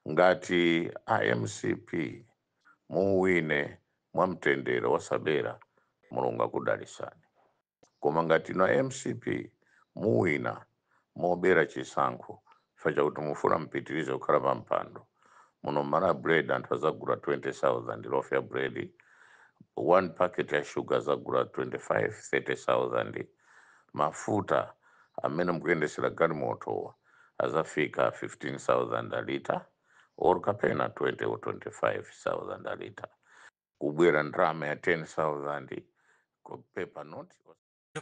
Ngati iMCP muwine mwamtendere osabera, Mulungu akudalisani. Koma ngati ino MCP muwina mobera chisankho chifukwa chakuti mufuna mpitirize kukhala pa mpando muno, mara bread anthu azagula 20,000, loaf ya bread, one packet ya sugar azagula 25 30,000, mafuta amene mukuyendesera galimoto azafika 15,000 a liter or kapena 20 or 25,000 a liter, kubwera ndalama ya 10,000 ku paper note.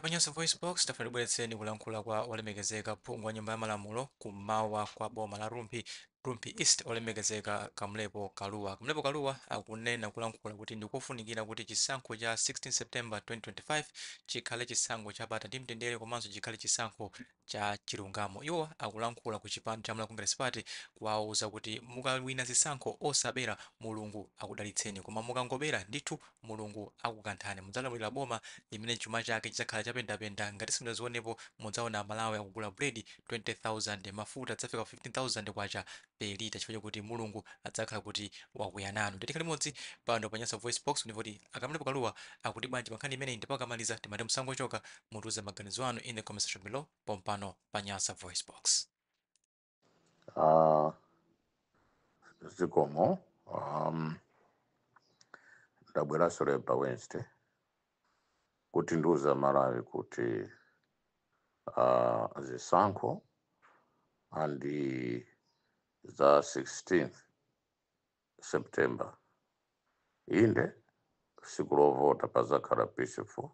Pa Nyasa Voice Box tafuna tibweretseni kulankhula kwa olemekezeka phungu wa Nyumba ya Malamulo kummawa kwa boma la Rumphi, Rumphi East, olemekezeka Kamlepo Kaluwa. Kamlepo Kaluwa akunena, kulankhula kuti ndikofunikira kuti chisankho cha 16 September 2025 chikhale chisankho chapata ndi mtendere komanso chikhale chisankho cha chilungamo. Iwo akulankhula ku chipani cha Malawi Congress Party kuwauza kuti mukawina zisankho osabera, Mulungu akudalitseni, koma mukangobera ndithu Mulungu akukanthani. Mudzalamulira boma limene chuma chake chidzakhala chapendapenda ngati simunazionepo. Mudzaona Amalawi akugula bread 20,000, mafuta adzafika 15,000 kwacha per lita, chifukwa chakuti Mulungu adzakhala kuti wakwiya nanu. Tikhale limodzi pano pa Nyasa Voice Box ndipo kuti aKamlepo Kaluwa akuti bwanji pa nkhani imeneyi. Ndipo akamaliza timati musangochoka, mutiuze maganizo anu in the comment section below pompano pa Nyasa Voice Box. Zikomo. Ndabweranso lero pa Wednesday kuti ndiuze Malawi kuti zisankho andi za 16th September, inde, siku lovota pazakhala peaceful,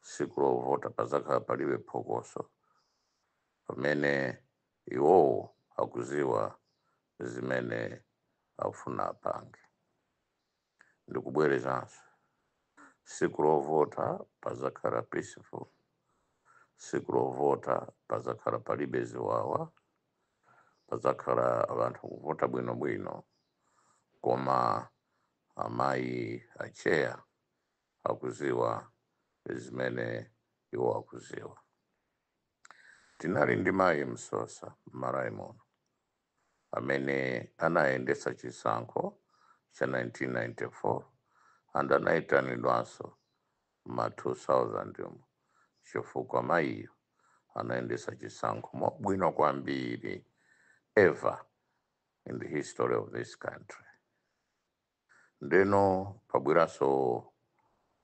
siku lovota pazakhala palibe phokoso, pamene iwowo akuziwa zimene akufuna apange. Ndikubwerezanso, siku lovota pazakhala peaceful, siku lovota pazakhala palibe ziwawa, pazakhala anthu kuvota bwinobwino. Koma amayi acheya akuziwa zimene iwo akuziwa. Tinali ndi mayi Msosa m'Malawi muno amene anayendetsa chisankho cha 1994 and anayitanidwanso ma 2000 umo, chifukwa mayiyo anayendetsa chisankho mobwino kwambiri ever in the history of this country. Ndeno pabweranso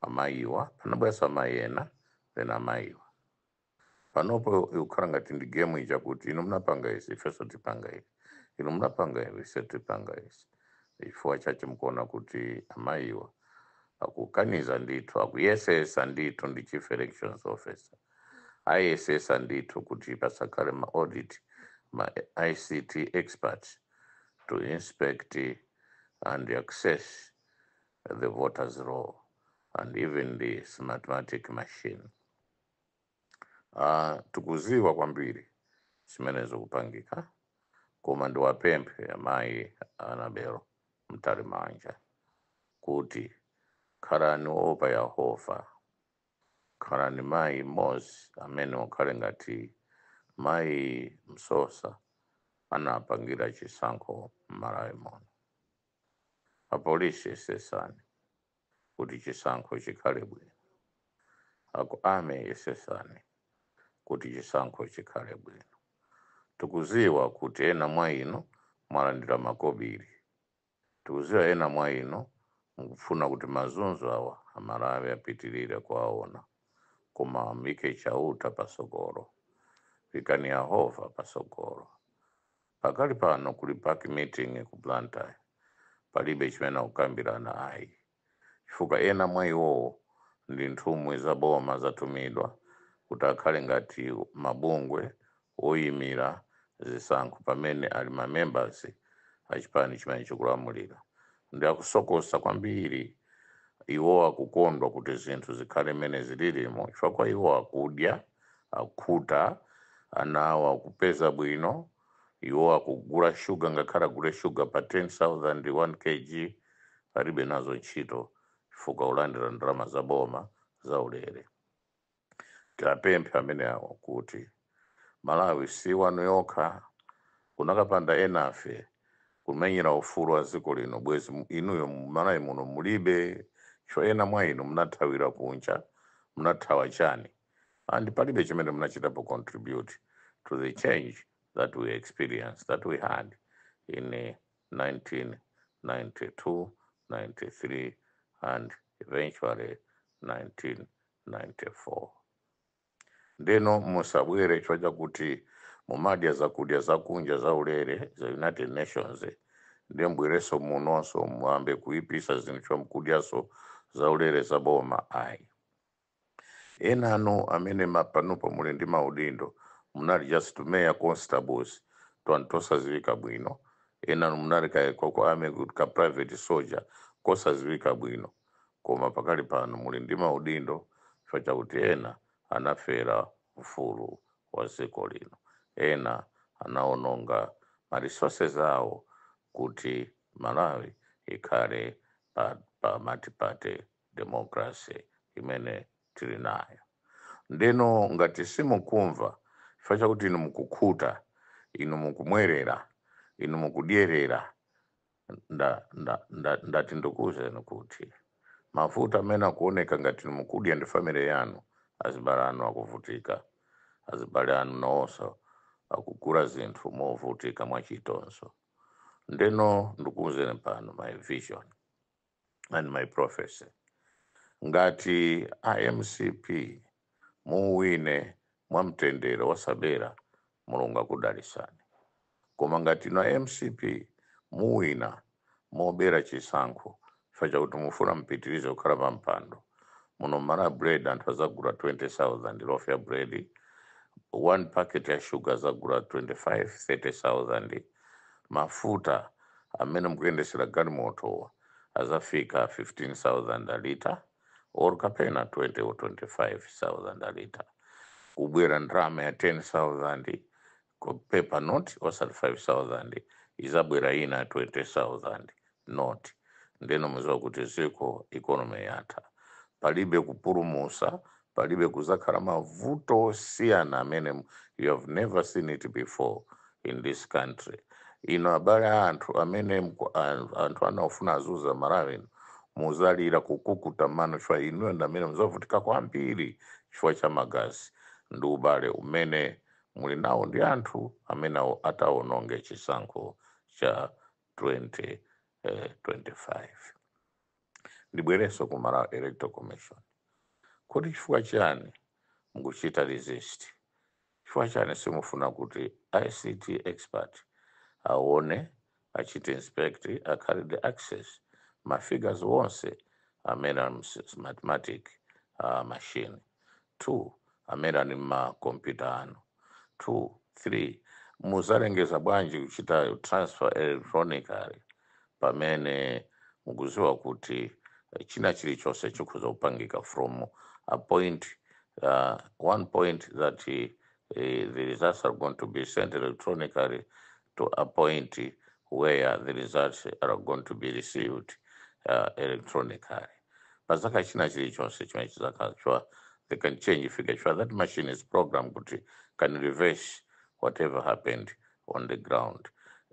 amayiwa, panabweranso amayi ena, then amayiwa. Panopo ikukhala ngati ndi game ija kuti inu munapanga izi, ifenso tipanga izi, inu munapanga izi, ife tipanga izi. Chifukwa chache mukuona kuti amayiwa akukaniza ndithu, akuyesesa ndithu ndi chief elections officer, ayesesa ndithu kuti pasakhale ma audit, ma ICT experts to inspect and access the voters' roll and even the Smartmatic machine. Tikuziwa kwambiri zimene zikupangika, koma ndiwapemphe amayi Annabel Mtalimanja kuti khalani oopa Yehova, khalani mayi mmodzi amene ukhale ngati mayi Msosa anapangira chisankho m'Malawi muno. Apolisi, yesesani kuti chisankho chikhale bwino. Aku army, yesesani kuti chisankho chikhale bwino. Tikuziwa kuti ena mwa inu mwalandira makobiri, tikuziwa ena mwa inu mukufuna kuti mazunzo awa Amalawi apitirire kuwaona, koma mike Chauta pasogolo, ikani Yehova pasogolo. Pakali pano kuli PAC meeting ku Blantyre, palibe chimene akukambirana ayi, chifukwa ena mwa iwowo ndi nthumwi za boma zatumidwa kuti akhale ngati mabungwe oyimira zisankho, pamene ali ma members achipani chimene chikulamulira. Ndi akusokosa kwambiri. Iwo akukondwa kuti zinthu zikhale mmene zililimo, chifukwa kwa iwo akudya, akhuta, ana awo akupeza bwino. Iwo akugula shuga, ngakhale agule shuga pa 10,000 1 kg, palibe nazo ntchito, chifukwa ulandira ndalama za boma za ulere. Tiwapemphe amene awo kuti Malawi si wanu yokha. Kunakapanda enafe Kumenyera ufulu wa dziko lino, bwezi inuyo Malawi muno mulibe cho. Ena mwa inu munathawira kunja, munathawa chani, and palibe chimene munachitapo contribute to the change that we experienced, that we had in 1992, 93 and eventually 1994. Ndeno musabwere chifukwa chakuti mumadya zakudya zakunja zaulere za United Nations, ndiye mbwereso munonso muyambe kuipisa zinthu chomkudyaso zaulere zaboma, ayi. Enano amene panopo muli ndi maudindo, munali just mayor constables, twanthu tosaziwika bwino. Enano munali ka army, ka private soldier kosaziwika bwino, koma pakali pano muli ndi maudindo chifukwa chakuti ena anafera ufulu wa dziko lino, ena anaononga ma resources awo kuti Malawi ikhale pa multi-party democracy imene tili nayo. Ndeno ngati simukumva chifukwa chakuti inu mukukhuta, inu mukumwerera, inu mukudyerera, ndati ndikuwuzeni kuti mafuta amene akuoneka ngati inu mukudya ndi family yanu, azibale anu akuvutika, azibale anu nawonso akugula zinthu movutika mwachitonso. Ndeno ndikuwuzeni pano my vision and my prophecy: ngati iMCP muwine mwamtendere wasabera, Mulungu akudalisani. Koma ngati na MCP muwina mobera chisankho chifukwa chakuti mufuna mpitirize kukhala pa mpando muno, mara bread anthu azagula 20,000, loaf ya bread, one packet ya sugar azagula 25 30,000, mafuta amene mukuyendesera galimoto azafika 15,000 a lita or kapena 20 or 25,000 a lita. Kubwera ndalama ya 10,000 ku paper note, osati 5000, izabwera ina 20,000 note. Ndeno muziwa kuti ziko economy yatha, palibe kupulumusa, palibe, kuzakhala mavuto osiyana amene you have never seen it before in this country. Ino abale a anthu amene anthu anaofuna azuza Malawi ino, muzalira kukukuta mano chifukwa inuyo ndi amene muzavutika kwambiri chifukwa cha magazi ndi ubale umene muli nawo ndi anthu amene atawononge chisankho cha 2025. Ndibwerenso ku Malawi Electoral Commission kuti chifukwa chani mukuchita resist? Chifukwa chani simufuna kuti ICT expert aone, achite inspect, akhale the access ma figures wonse amene ali Smartmatic machine two, amene ali mmakompyuta anu two, three? Muzalengeza bwanji kuchita transfer electronically pamene mukuziwa kuti china chilichonse chikhoza kupangika from a point, one point that the results are going to be sent electronically to a point where the results are going to be received electronically? Pazaka china chilichonse chimene chizakachwa, they can change figure chwa that machine is programmed kuti can reverse whatever happened on the ground.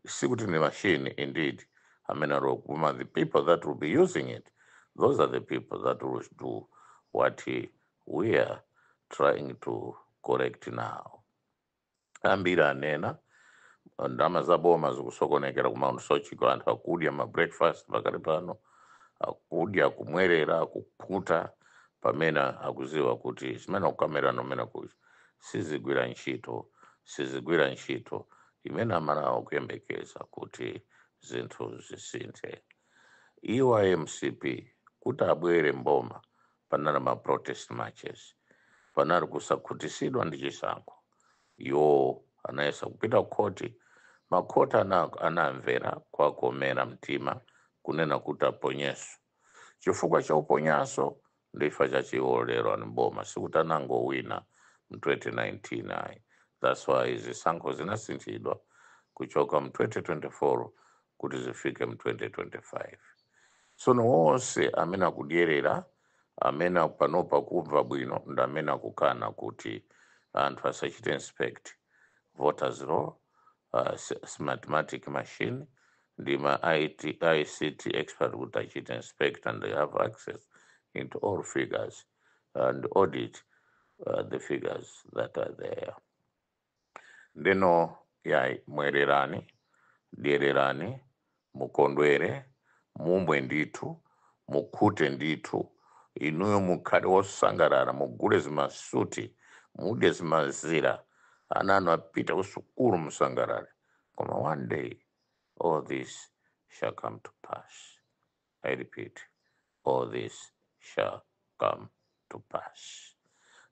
Sikuti ni machine indeed amene ali koma the people that will be using it, those are the people that will do what we are trying to correct now. Ambiri anena ndalama za boma zikusokonekera ku Mount Sochiko, anthu akudya ma breakfast pakali pano, akudya, kumwerera, kukhuta, pamene akuziwa kuti zimene akukamerana umene kuti sizigwira ntchito, sizigwira ntchito imene Amalawi akuyembekeza kuti zinthu zisinthe. Iwo a MCP kuti abwere mboma, panali ma protest marches, panali kusakhutisidwa ndi chisankho. Iwo anayesa kupita kukhoti, makhoti anamvera kwakomera mtima kunena kuti aponyeso. Chifukwa cha uponyaso ndifa chachiwo lero ani mboma, sikuti anangowina mu 2019, ayi. That's why zisankho zinasinthidwa kuchoka mu 2024 kuti zifike mu 2025. Tsono wonse amene akudyerera, amene panopa kumva bwino, ndi amene akukana kuti anthu asachite inspect voters roll, Smartmatic machine. Ndi ma IT, ICT expert kuti achite inspect, and they have access into all figures and audit the figures that are there. Ndeno yayi, mwererani, dyererani, mukondwere, mumwe ndithu, mukhute ndithu, inuyo mukhale wosangalala, mugule zimasuti, mudye zimazira, ana anu apita kusukulu, musangalale. Koma one day all this shall come to pass. I repeat, all this shall come to pass.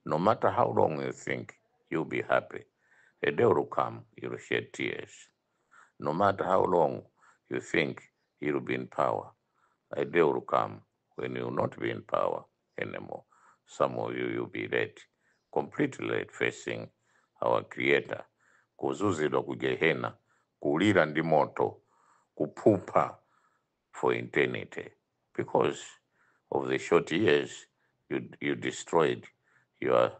No matter how long you think you'll be happy, a day will come you'll shed tears. No matter how long you think you'll be in power, a day will come when you will not be in power anymore. Some of you will be late, completely late, facing our Creator. Kuzuzidwa ku Gehena, kulira ndi moto, kuphupha for eternity. Because of the short years, you destroyed your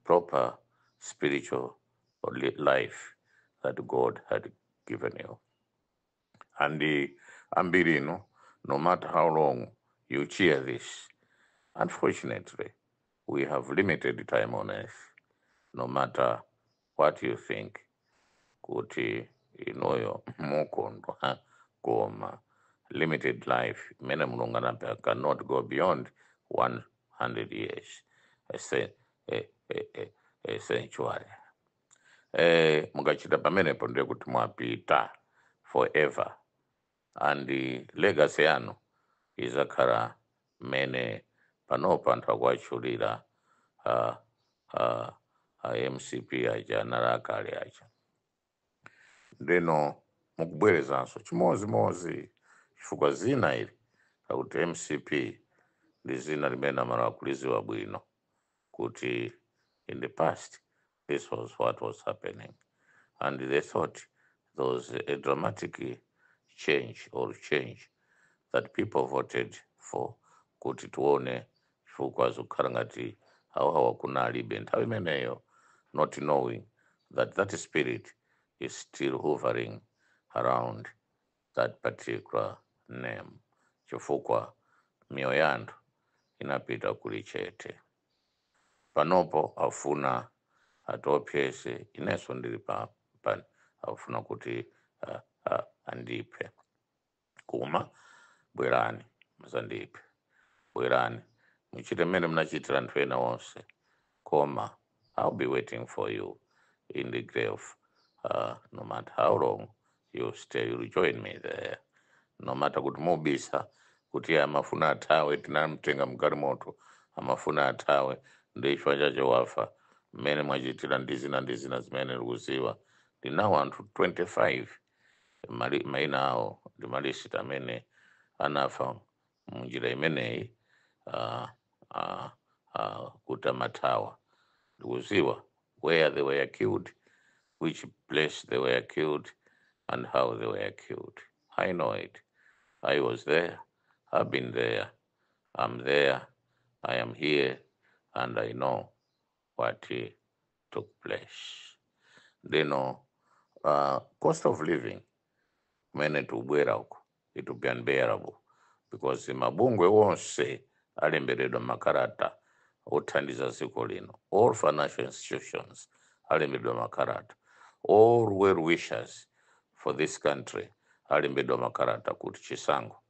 proper spiritual life that God had given you. And the ambiri, no matter how long you cheer this, unfortunately, we have limited time on earth. No matter what you think, kuti inuyo mukondwa, koma limited life imene Mulungu anapeka cannot go beyond 100 years, a century. Mukachita pamenepo ndiye kuti mwapita forever, and the legacy yanu izakhala mmene panopa anthu akuatchulira MCP aja anali akale aja. Ndeno mukubwerezanso chimozimozi, chifukwa zina ili akuti MCP ndi zina limene amala akuliziwa bwino kuti in the past this was what was happening, and they thought there was a dramatic change or change that people voted for, kuti tione chifukwa zikukhala ngati awawa kunalibe nthawi imeneyo, not knowing that that spirit is still hovering around that particular name, chifukwa miyoyo ya anthu inapita kuli chete. Panopo afuna atiopsese, inenso ndili pa afuna kuti andiphe. Koma bwerani musandiphe, bwerani muchite mmene munachitira anthu ena onse, koma I'll be waiting for you in the grave. No matter how long you stay, you'll join me there. No matter kuti mubisa kuti iye amafuna athawe, tinamtenga mgalimoto, amafuna athawe, ndi chifukwa chache wafa, mmene mwachitira ndi zina ndi zina zimene ndikuziwa. Ndinawo anthu 25 mayina awo ndi ma list amene anafa munjira imeneyi, kuti amathawa. Ndikuziwa where they were killed, which place they were killed and how they were killed. I know it. I was there. I've been there. I'm there. I am here and I know what took place. Ndino cost of living kumene tikubwera uko, it will be unbearable because mabungwe wonse alemberedwa makarata othandiza dziko lino, all financial institutions alembedwa makarata, all well wishers for this country alembedwa makarata kuti chisankho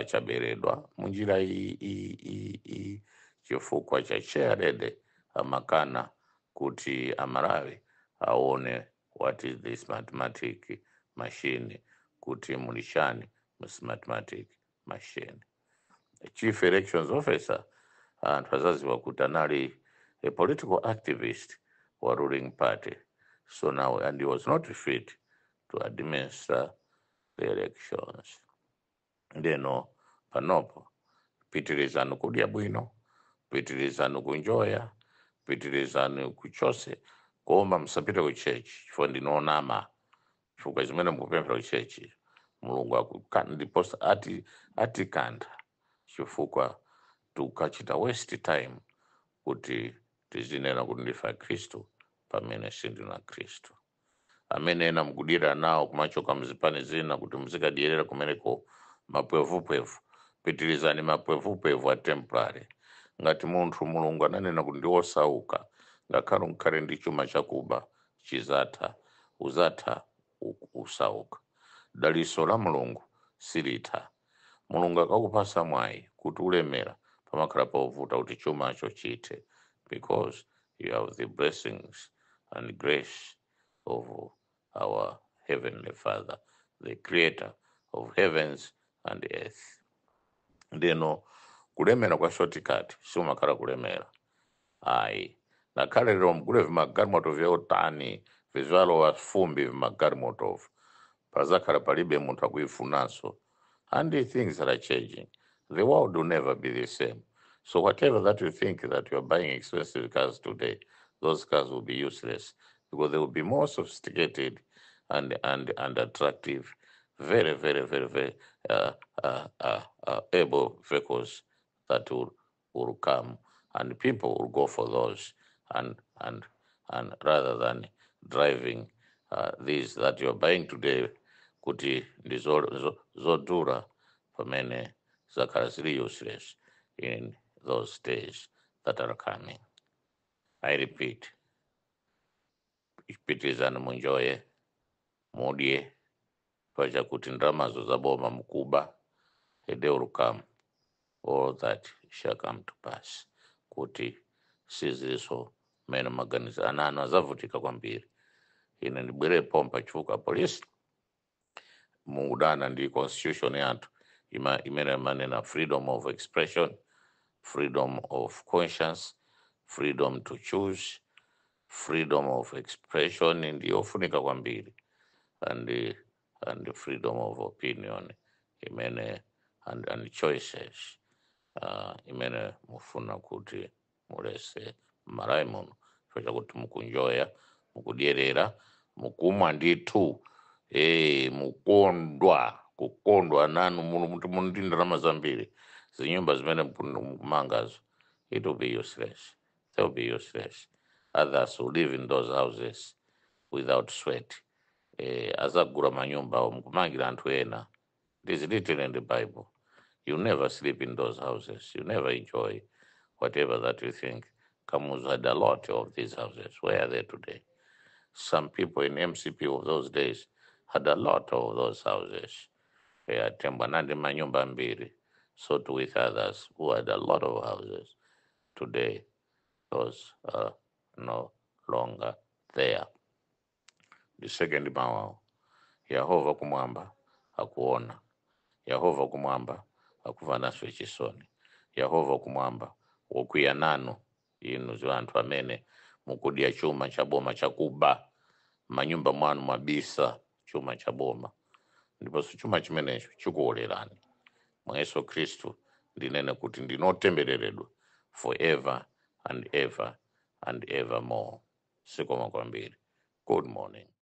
chaberedwa munjira iyi iyi iyi iyi, chifukwa cha chairlady amakana kuti Amalawi aone what is this mathematic machine, kuti mulishani mu mathematic machine. Chief elections officer, anthu azaziwa kuti anali a political activist wa ruling party. So now, and he was not fit to administer the elections. Ndeno panopo pitirizani kudya bwino, pitirizani kunjoya, pitirizani kuchose, koma musapite ku church chifukwa ndinoonama, chifukwa zimene mukupemphera ku church Mulungu ndiponso ati atikantha, chifukwa tukachita waste time kuti tizinena kuti ndife Akhristu pamene sindinu Akhristu. Amene ena mukudyera nawo kumachoka mzipani zina kuti muzikadyerera kumeneko mapwevupwevu, pitirizani mapwevupwevu a temporary. Ngati munthu Mulungu ananena kuti ndi osauka, ngakhale unkhale ndi chuma chakuba, chizatha, uzatha usauka. Daliso la Mulungu silitha. Mulungu akakupasa mwayi kuti ulemera, pamakhala povuta kuti chumacho chithe, because you have the blessings and grace of our heavenly Father, the creator of heavens and earth. Ndeno kulemera kwa shortcut siumakhala kulemera ayi. Ngakhale lero mugule vimagalimoto vyautani, vizvalowa fumbi vimagalimotovo, pazakhala palibe munthu akuifunanso. And the things that are changing, the world will never be the same. So whatever that you think that you are buying expensive cars today, those cars will be useless because they will be more sophisticated and attractive, very, very, very, very able vehicles that will come, and people will go for those and rather than driving these that you're buying today kuti ndi zodura, pamene zakhala zili useless in those days that are coming. I repeat, pitirizani munjoye, mudye, pacha kuti ndalamazo zaboma mukuba. A day will come, all that shall come to pass kuti siziso mene maganizo ana anu azavutika kwambiri. Ine ndibwere pompa chifukwa polisi mudana ndi constitution yathu imene imanena freedom of expression, freedom of conscience, freedom to choose, freedom of expression ndiyofunika kwambiri, and freedom of opinion imene and choices imene mufuna kuti mulese m'Malawi muno chifukwa chakuti mukunjoya, mukudyerera, mukumwa ndithu, mukondwa kukondwa nanu muno muti muli ndi ndalama zambiri. Zinyumba zimene mukumangazo, it will be useless, they will be useless. Others will live in those houses without sweat. Azagula manyumba awo mukumangira anthu ena. It is written in the Bible, you never sleep in those houses, you never enjoy whatever that you think. Kamuzu had a lot of these houses. Where are they today? Some people in MCP of those days had a lot of those houses. Yeah, Tembo anali ndi manyumba ambiri. So too with others who had a lot of houses. Today, those are no longer there. The second mawu, Yehova kumwamba akuona. Yehova kumwamba akuva naso chisoni. Yehova kumwamba wokwiya nanu inu zi anthu amene mukudya chuma cha boma chakuba, manyumba mwanu mwabisa chuma cha boma, ndiponso chuma chimenecho chikuwolerani. Mwa Yesu Khristu ndinene kuti ndinotembereredwa forever and ever and evermore. Zikomo kwambiri. Good morning.